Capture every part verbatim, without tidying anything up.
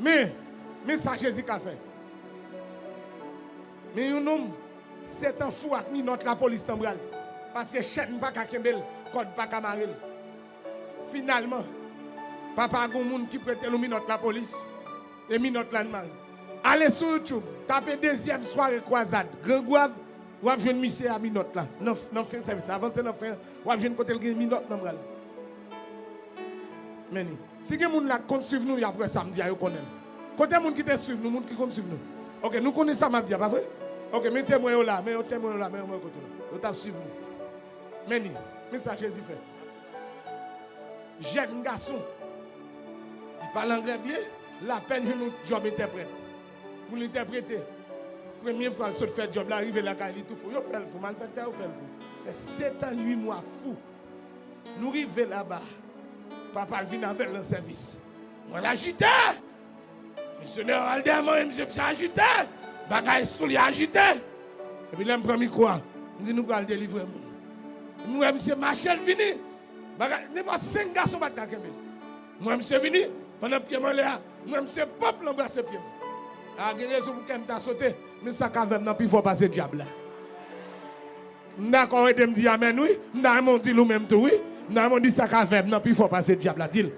Men, men sa Jezi ka fè. Men yon nonm, Setan fou ak minòt lapolis nan bra l. Paske chèn pa ka kenbe l, kòd pa ka mare l. Finalman, papa a gon moun ki prete l yon minòt lapolis, e minòt la nan men l. Ale sou YouTube, tape dezyèm sware kwazad Gran Gwav, w ap jwenn misye a minòt la. Nan, nan fen sèvis la, avanse nan fen, w ap jwenn kote l gen minòt nan bra l. Men li. Si gen moun la k konn swiv nou, y ap wè sa m di a, yo konnen l. Kote moun ki te swiv nou, moun ki konn swiv nou? Oke, nou konnen sa m ap di a, pa vre? Oke, men temwen yo la, men yo temwen yo la, men yo mwen kote yo. Yo t ap swiv nou. Men li, men sa Jezi fè. Jèn gason, li pale anglè byen, l apèn jwenn yon djòb entèprèt. Pou l entèprete. Premye fwa l sot fè djòb la, rive lakay li tou fou. Yo fè l fou, malfektè yo fè l fou. Fè sèt an uit mwa fou. Nou rive laba. Papa l vin avè l nan sèvis. Mwen l ajite! Misyonè al dèyè mwen, misye, misye ajite! Bagay sou li ajite! Epi lè m pran mikwo a, m di nou pral delivre moun. M wè misye mache l vini. Bagay, nenpòt senk gason pa t ka kenbe l. M wè misye vini, pandan pye m anlè a, m wè misye pòp l anbrase pye m. A gen rezon pou kè m ta sote, men sa k avè m nan pi fò pase dyab la. M dakò, ede m di amèn wi. M ta renmen w di l ou menm tou wi. M ta renmen w di sa k avè m nan pi fò pase dyab la. Di l.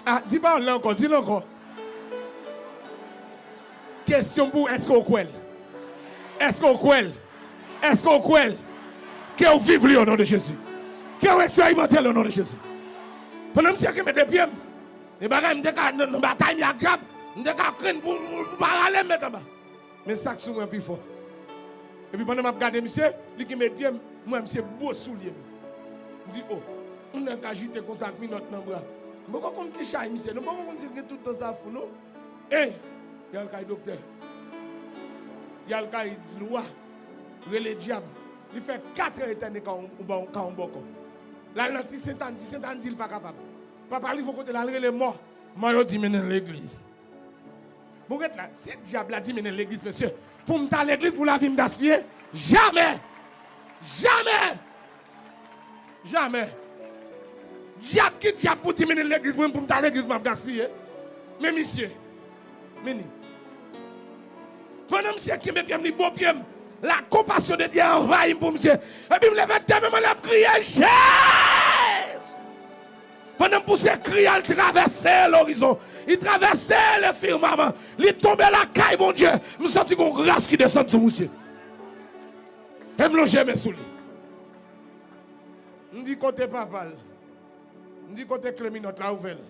A, di pawòl la ankò, di l ankò. Kesyon pou w, èske w kwè l? Èske w kwè l? Èske w kwè l? Ke w viv li o non de Jezi. Ke w eksperimante l o non de Jezi. Pandan misye kenbe de pye m, e bagay m te ka nan, nan batay m ak dyab, m te ka krenn pou, pou, pou pa rale m met anba. Men sa k sou mwen pi fò. Epi pandan m ap gade misye, li kenbe pye m, m wè misye bo soulye m. M di, o, yon nèg ajite konsa ak minòt nan bra. M poko konn ki chay misye, non, m poko konn si l gen tout tan sa fou, non. E, y al kay doktè. Y al kay lwa, rele dyab. Li fè kat an etène ka yon, ka yon bòkò. L al nan Ti Sentàn, Ti Sentàn di l pa kapab. Papa l rive yon kote, l al rele mò. Mò yo di mennen l legliz. Bon, ret la, si dyab la di mennen l legliz, mesye, pou m ta legliz, pou lavi m gaspiye? Jamè! Jamè! Jamè! Dyab ki dyab pou di mennen l legliz, mwen pou m ta legliz, m ap gaspiye. Men misye, men li. Pandan misye kenbe pye m, li bo pye m, la konpasyon de Dye anvayi m pou misye. Epi m leve de men mwen, l ap kriye, Jezi! Pandan m pouse kri a, l travèse lorizon. Li travèse le firmament. Li tonbe lakay Bondye. M santi gon gras ki desann sou misye. E m lonje men sou li. M di, kote papa l? M di, kote kle minòt la, ouvè l.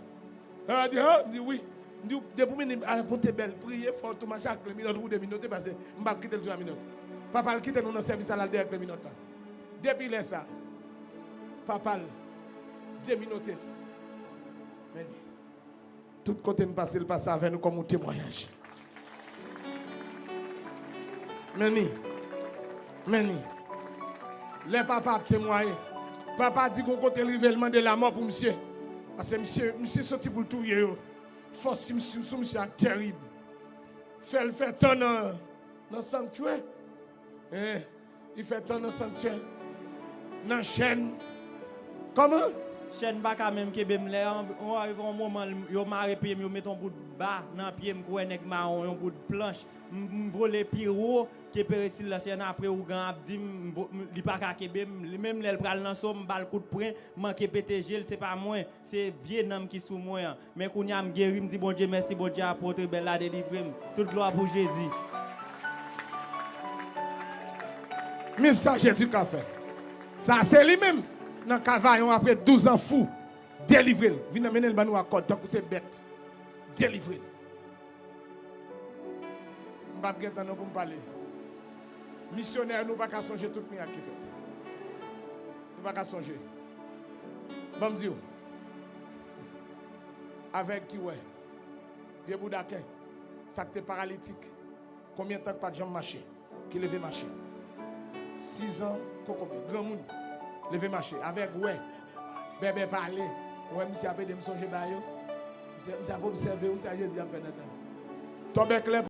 Papa di, han? M di, wi. M di, depi w mennen a pote bèl, priye fò, tou mache ak kle minòt pou w deminote, paske m p ap kite l tou nan minòt. Papa l kite nou nan sèvis la, l al dèyè kle minòt la. Depi lè sa, papa l deminote l. Men li. Tout kote n pase, l pase avè nou kòm yon temwayaj. Men li. Men li. Lè papa ap temwaye, papa di gon kote l rive, l mande lamò pou misye. Paske misye, misye soti pou l touye yo. Fòs ki misye, sou misye a terib. Fè l fè tan nan, nan sanktyè. Hein? Li fè tan nan sanktyè, nan chèn. Kòman? Chèn pa ka menm kenbe m. Lè an, an rive yon moman, yo mare pye m, yo met yon bout ba nan pye m, kou wè nèg mawon, yon bout planch. M, m vole pi wo ke perestil la. Se apre ougan ap di m, m vo-, m, li pa ka kenbe m. Li menm lè l pral nan so, m ba l kout pwen, m manke pete je l, se pa mwen. Se vye nanm ki sou mwen an. Men kounye a m geri, m di Bondye mèsi, Bondye apot Rebèl la delivre m. Tout glwa pou Jezi. Men sa Jezi ka fè. Sa se li menm nan Kavayon apre douz an fou. Delivre l. Vin nan mennen l ban nou ak kòd tankou se bèt. Delivre l. M p ap gen tan non pou m pale. Misyonè, nou pa ka sonje tout mirak ki fèt. Nou pa ka sonje. Ban m di w. Avèg ki wè. Vye bouda tè. Sa k te paralitik. Konbyen tan k pa t janm mache. Ki leve mache. Sizan kokobe. Granmoun. Leve mache. Avèg wè. Bèbè pale. Ou wè misye ap ede m sonje bagay yo. Misye, misye ap obsève ou sa Jezi ap fè nan tan. Tòbèk lè